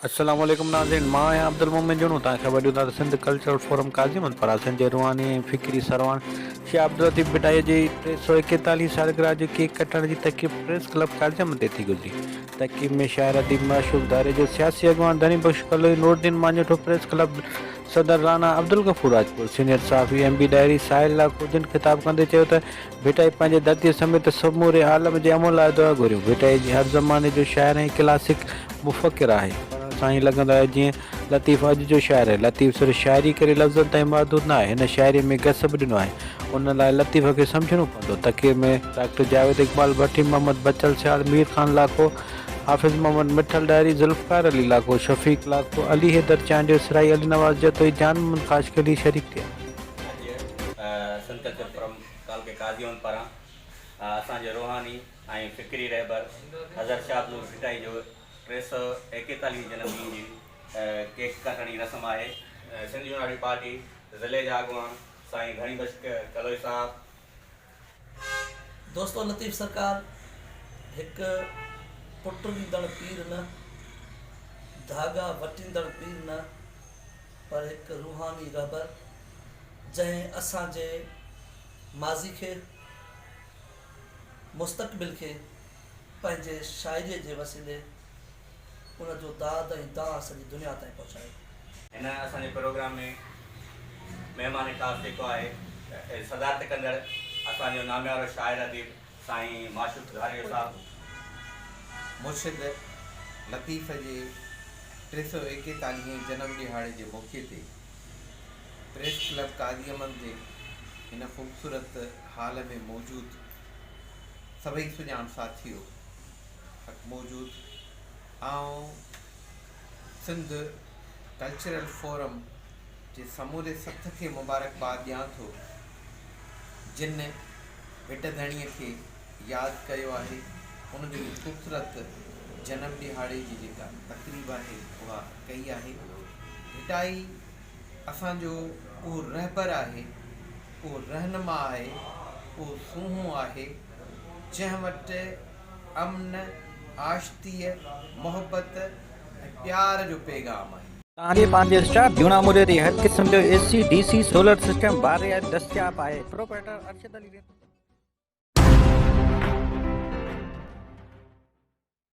السلام عليڪم ناظرين مان آهيان عبدالمومن جوڻو توهان کي خبر ڏيون ٿا ته سنڌ ڪلچرل فورم قاضي محمد پاران سنڌ جي روحاني ۽ فڪري سرواڻ شاهه عبداللطيف ڀٽائي جي 341 سالگرهه جي ڪيڪ ڪٽڻ جي تقريب پريس ڪلب قاضي احمد تي ٿي گذري تقريب ۾ شاعر اديب معشوق ڌاريجو سياسي اڳواڻ ڌڻي بخش ڪلوئي نورالدين ماڃوٺو پريس ڪلب صدر رانا عبدالغفور راجپوت، سينيئر صحافي ايم بي ڏاهري، ساحل لاکو جن خطاب ڪندي چيو ته ڀٽائي پنهنجي ڌرتيء سميت سموري عالم جي امن لاء دعا گهريون. ڀٽائي هر زماني جو شاعر ۽ ڪلاسڪ مفڪر آهي. پڙهڻ سان ائين لڳندو آهي جيئن لطيف اڄ جو شاعر آهي. لطيف صرف شاعري ڪري لفظن تائين محدود نه آهي. هن شاعريء ۾ گس به ڏنو آهي. ان لاء لطيف کي سمجهڻو پوندو. تقرير ۾ ڊاڪٽر جاويد اقبال ڀٽي، محمد بچل سيال، مير خان لاکو، حافظ محمد مٺل ڏاهري، ذوالفقار علي لاکو، شفيق لاکو، علي حيدر چانڊيو، سرائي علي نواز جتوئي، جان محمد خاصخيلي شريڪ ٿيا. اڄ سنڌ ڪلچر فورم تعلقي قاضي احمد پاران اسان جي روحاني ۽ فڪري رهبر حضرت شاهه عبداللطيف ڀٽائي جو 341 جنم ڏينهن جي ڪيڪ ڪٽڻ جي رسم آهي. سنڌ يونائيٽيڊ پارٽي ضلعي جا اڳواڻ سائين ڌڻي بخش ڪلوئي صاحب، دوستو لطيف سرڪار هڪ پٽريندڙ پير نه، ڌاڳا وٽيندڙ پير نه پر هڪ روحاني رهبر جنهن اسان جي ماضي کي، مستقبل کي پنهنجي شاعريء جي وسيلي ان جو داد ۽ دانهن سڄي دنيا تائين پهچايو. هن اسان جي پروگرام ۾ مهمان خاص جيڪو آهي صدارت ڪندڙ اسان جو ناميارو شاعر اديب سائين معشوق ڌاريو صاحب. مرشد لطيف جي 341 هين جنم ڏهاڙي جي موقعي تي پريس ڪلب قاضي احمد جي هن خوبصورت هال ۾ موجود سڀئي سڄاڻ ساٿيو حق موجود آئون سنڌ ڪلچرل فورم جي سموري سٿ کي مبارڪباد ڏيان ٿو جن ڀٽ ڌڻيء کي ياد ڪيو آهي ان جو هي خوبصورت جنم ڏهاڙي جي جيڪا تقريب آهي اها ڪئي آهي ڀٽائي اسان جو اهو رهبر آهي اهو رهنما آهي اهو سونهون آهي جنهن وٽ امن، آشتيء، محبت ۽ پيار جو پيغام آهي. توهان جي پنهنجي اسٽاف جهونا موري تي هر قسم جو A C, D C, solar system, باري دستياب آهي. پروپرائيٽر ارشد علي رند.